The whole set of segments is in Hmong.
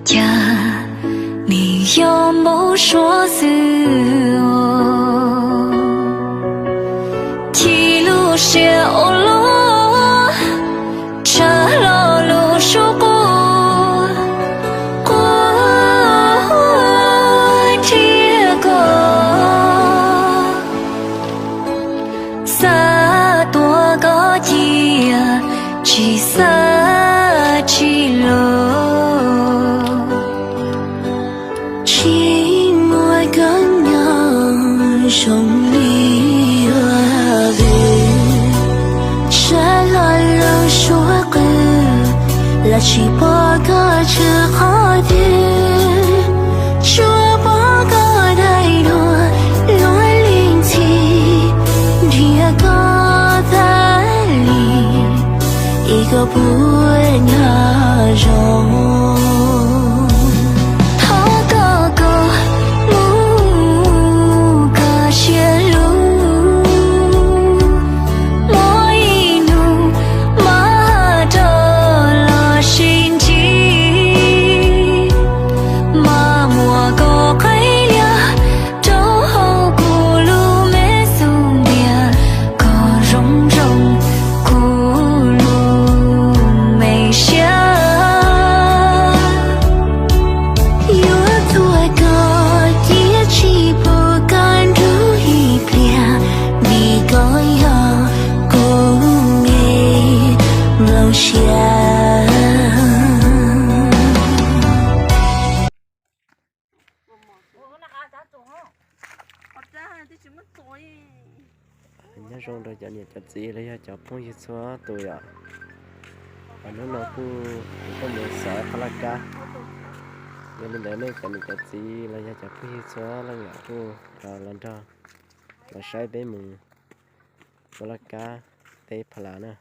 Cas nws yog npau suav xwb os. Chim lub siab ua luaj, tshaj hlo lub suab quaj, quaj thiab koj. Xav tuav koj cia, tsis xav tsis los. Tsis muaj koj nyob zoo li ua vwm, sab hlo lub suab qw los tsis pom koj tsw qhov twg, tsuas pom koj dai duav luag li ntxhi, nrhiav koj tas li ib ko puas nyob zoo. Thov koj kom mus koj siab lug, muaj ib hnub mam rov los sib ntsib, mam muab koj qhia lias rau hauv kuv lub me xub ntiag, kom zoo zoo kuv lub me siab. Yuav tuav koj cia tsis pub koj nrug ib pliag, vim koj yog kuv me nplooj siab. Nyob zoo rau cov niam cov txiv los yog cov phooj ywg txhua tus yom. Hnub no kuj kuv tuaj mus xov qhov laj kab. Yog li ntawd nej cov niam cov txiv los yog cov phooj ywg txhua leej yom kuj los nrog los saib peb mus ua laj kab teb Pha Las na.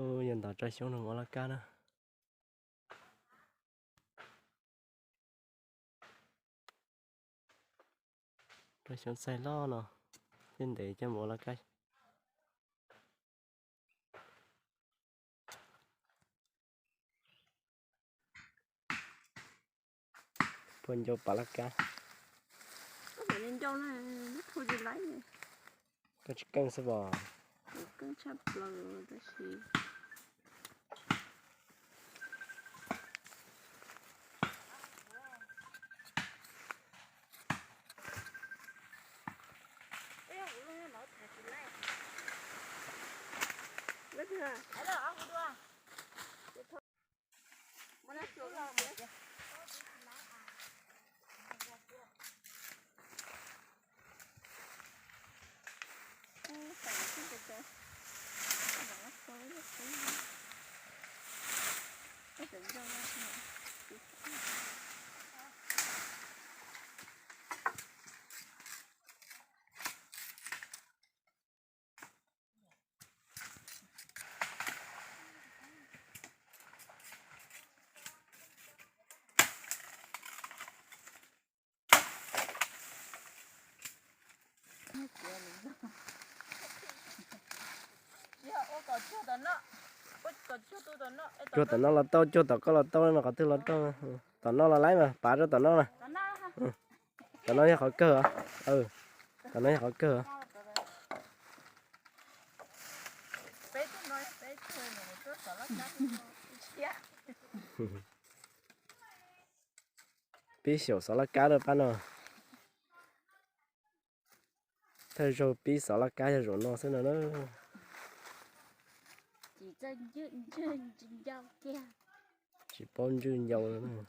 Ub, yog ntov rau xyoob no ua laj kab na. Rau xyoob txaij loj no, thiaj ntev coj mus ua laj kab. Puag ncauj pav laj kab. Koj tsis keej xwb pom. Cuag tom no los tau, cuag tom koj los tau, qhov twg los tau. Tom no los laib mas, pav rau tom no na. Tom no yog qhov kawg os. Tom no yog qhov kawg os. Peb xyaum xov laj kab rau pab no. Thawj zaug pib xov laj kab yog zaum no xwb no na. Tsis paub ntswj ncau no na.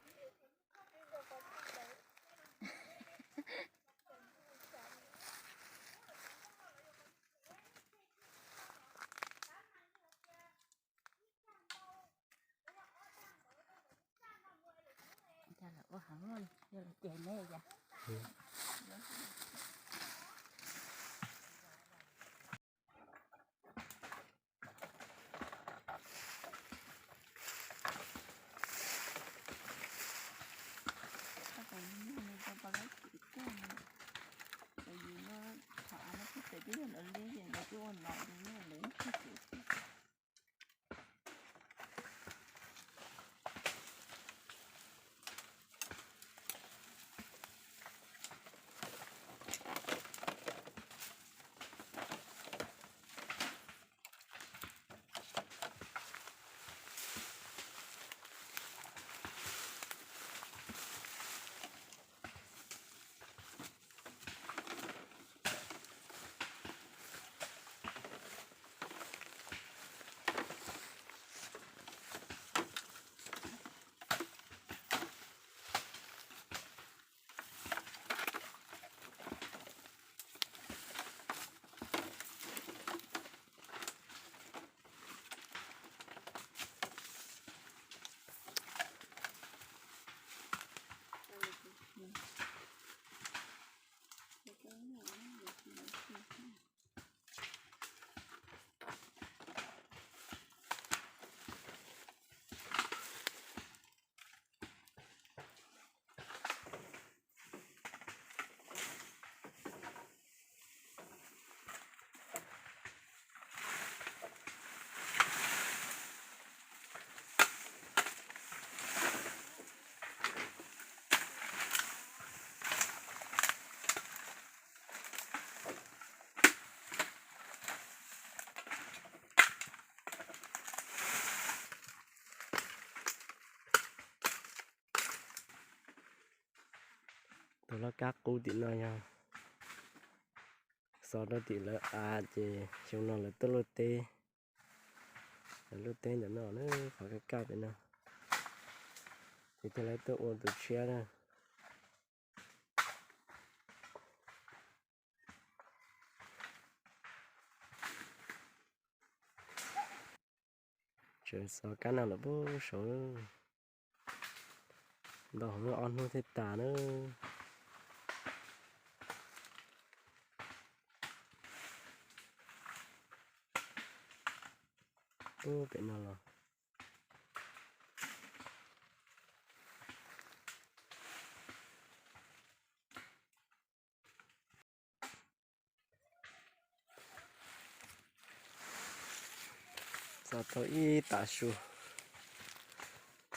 Tus laj kab qub tim no yog xov rau tim lawv av ces xyoo no lawv tuaj luaj teb. Lawv luaj teb ntawm no na, qhov kaj kaj pem no. Ces thiaj lawv tuaj ua tus tshiab na. Tseem xov kab no lawm pub saud. Ntau hauv ob hnub thiaj tas na. Pub pem no los. Xov tau ib tas su,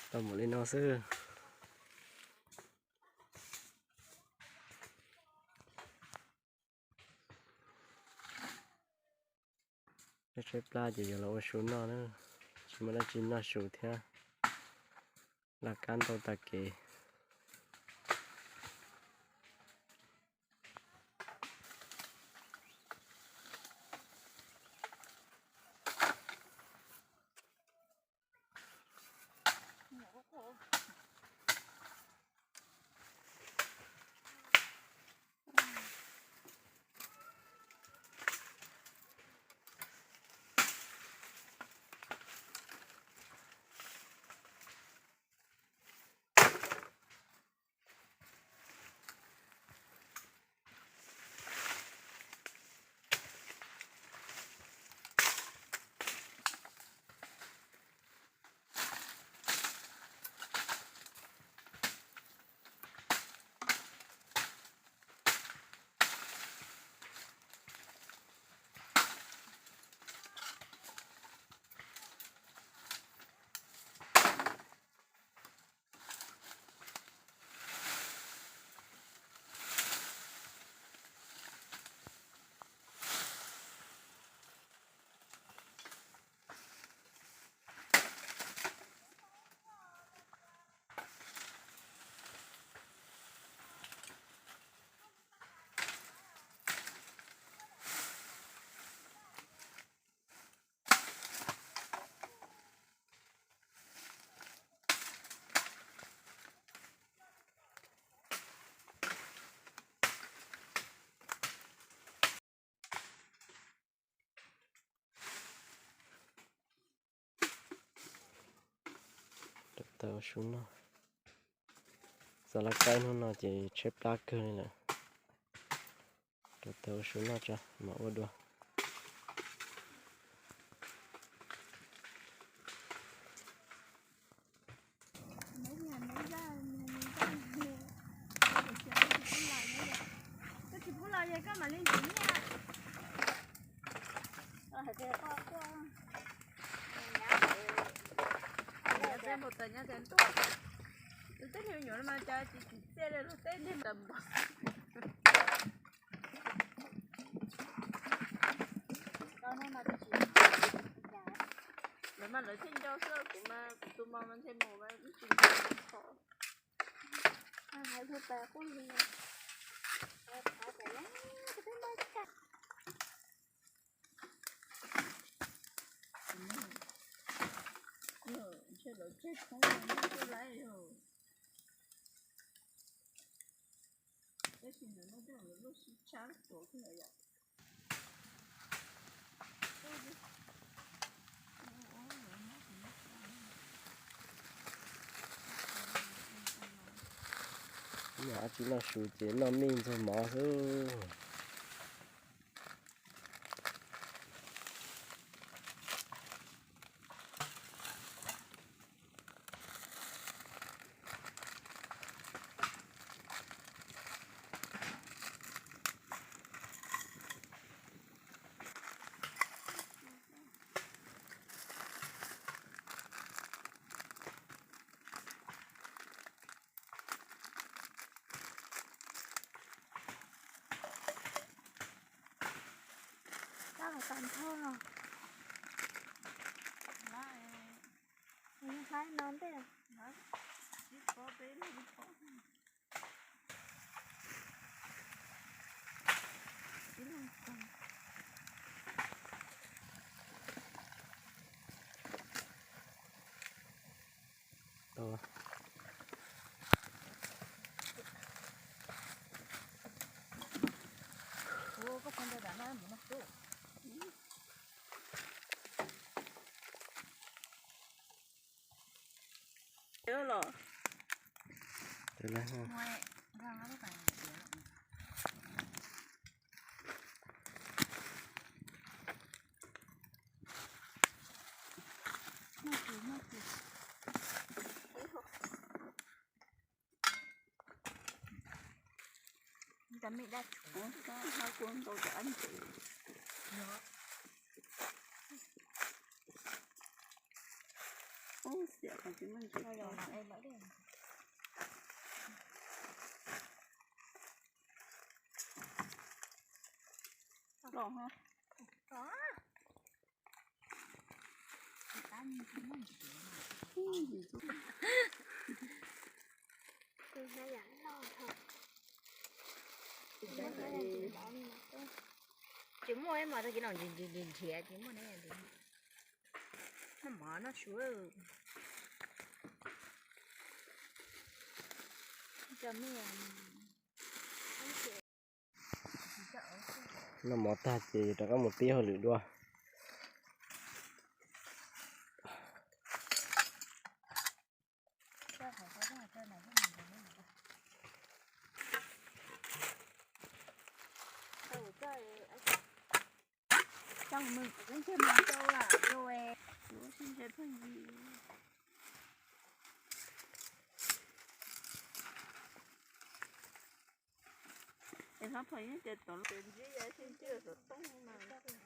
tau mus li no xwb. Tshaib plab ces yuav los ua su noj na, tsis muaj dab tsi noj su thiab. Laj kab ntau tag kev. Tau su noj. Txog laj kab hnub no ces tshaib plab kawg li lawm. Rau taws ua su noj tso mam ua dua. Koj tsis pub los es koj mam li ntxiv nyiaj. Nyob teb npau taws nyob teb ntuj. Tus teb chaws nyuam no mas cas tsis tsim txiaj li luag teb ntiag mas. Lawv mas lawv thiaj nco xwb, kuv mas kuv tus mos mas ntshe mus mas ib tsis nco qhov. Ntshe lawv tseg khoob no muab tuaj laib yog. Tab sis ntawm no tej zaum lawv luaj sib tshab tuav xwb yom. Noj tsis noj su ces noj mij ntxuag mov xwb. Tab los tas nthauj los. Nws haib no ntej. Los. Cov me dab tshuv, kua ntau cov ab ntses. Ub, xiam qhov tsis muaj ntses. Los ha. Tsis muaj ib mos tag kis no nrhiav tsis muaj ne. Noj mov noj su. Noj mov tag ces rov qab mus tib hauj lwm dua.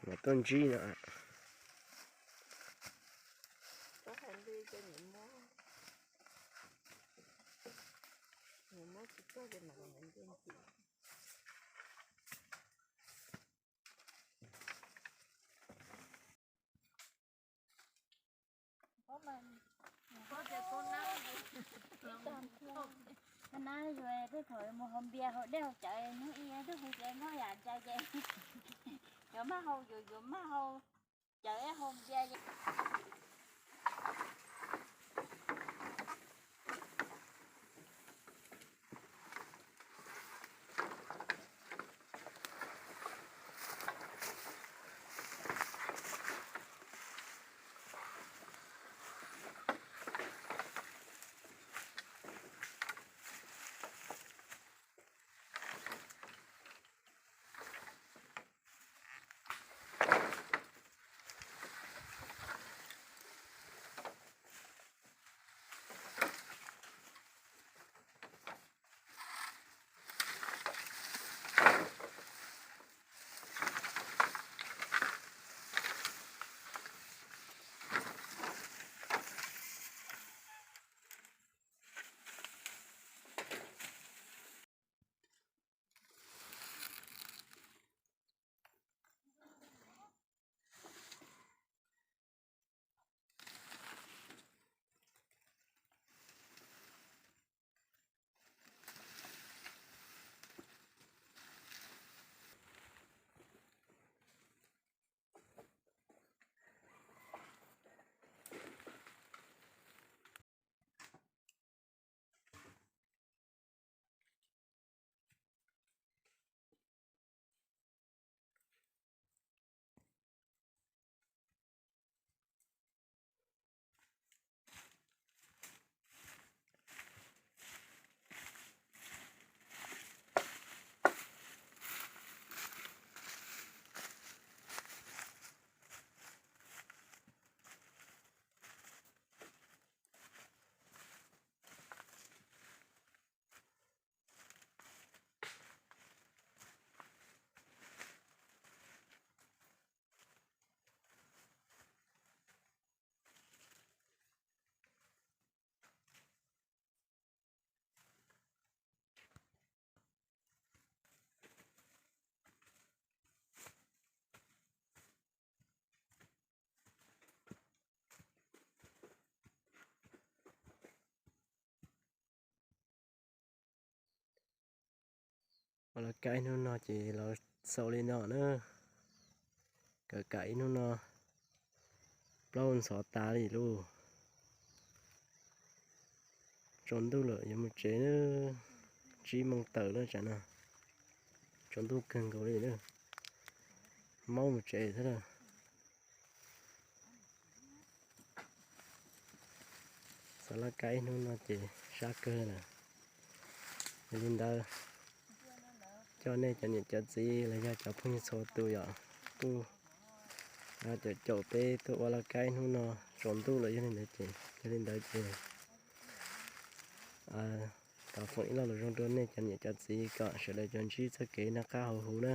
Mas tuaj ntsib no. Nab yuav tej thaum mus haus npias haus dej haus cawv hnub ib twb hu ces noj yam ntshai ces yuav maj haus yuav yuav maj haus cawv haus npias. Lawv kaij ib hnub no ces lawv xaus li no na. Kawm kam ib hnub no plaub ntxhov tas li lauj. Tsaus ntuj lawm yuav mus tsev na, tsib moos tawm lawm tsam no. Tsaus ntuj kawg nkaus li na, maub mus tsev xwb lawm. Xav laj kab ib hnub no ces sab kawg lawm. Yog li ntawd, coj nej cov niam cov txiv los yog cov phooj ywg txhua tus yom, kuj caum caum peb tuaj ua laj kab ib hnub no, tsaus ntuj lawm yog li ntawd ces, yog li ntawd ces thov foom ib lo lus zoo rau nej cov niam cov txiv kom sawv daws cov ntsib txoj kev noj qab haus huv na.